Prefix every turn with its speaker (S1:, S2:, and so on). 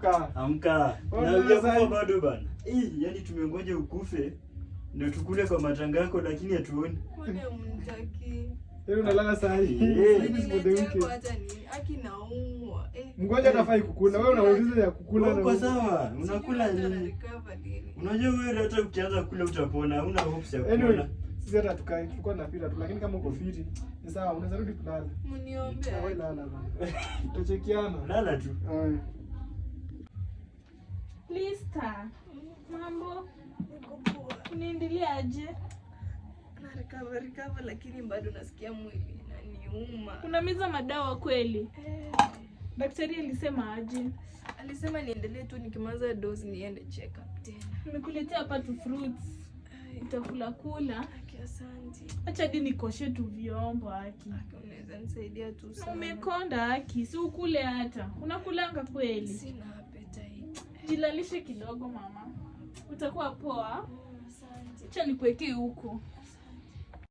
S1: Amka.
S2: Amka.
S1: Ona
S2: Na hujakufa
S1: sasa.
S2: Bado bana. Eh, yani tumengoja ukufe ndio tukule kwa matanga yako, lakini hatuoni.
S3: Mbona mnitaki?
S1: Yaani unalala saa hii.
S2: Eh.
S1: Sleep is for the
S3: Niletea
S1: weak.
S3: kwa hata nini? Aki naumwa. Eh.
S1: Mgonjwa anafai kukula. Wewe unauliza ya kukula na
S2: Uko sawa? Unakula
S3: Sijui hata
S2: nini?
S3: na-recover lini.
S2: Unajua wewe hata ukianza kula utapona, huna hopes ya
S1: Anyway,
S2: kupona.
S1: sisi hata tukai tulikuwa na pira tu, lakini kama uko fiti ni sawa, unaweza rudi kulala.
S3: Mniombe.
S1: Wewe lala bana. Tutachekiana.
S2: Lala tu.
S1: Haya.
S4: Lista, mambo,
S3: Niko poa.
S4: unaendelea aje?
S3: Na recover recover, lakini bado nasikia mwili inaniuma.
S4: Unameza madawa kweli?
S3: Eh,
S4: Daktari alisema aje?
S3: Alisema niendelee tu, nikimaliza dose niende check up tena.
S4: Nimekuletea hapa tu fruits,
S3: Ai,
S4: utakula kula.
S3: Aki, asante.
S4: Acha hadi nikoshe tu vyombo, aki.
S3: Aki, unaweza nisaidia tu
S4: Na
S3: sana.
S4: umekonda, aki, si ukule hata. Unakulanga kweli?
S3: Sina appetite.
S4: Jilalishe kidogo mama, utakuwa poa.
S3: Asante.
S4: Acha nikuwekee huko.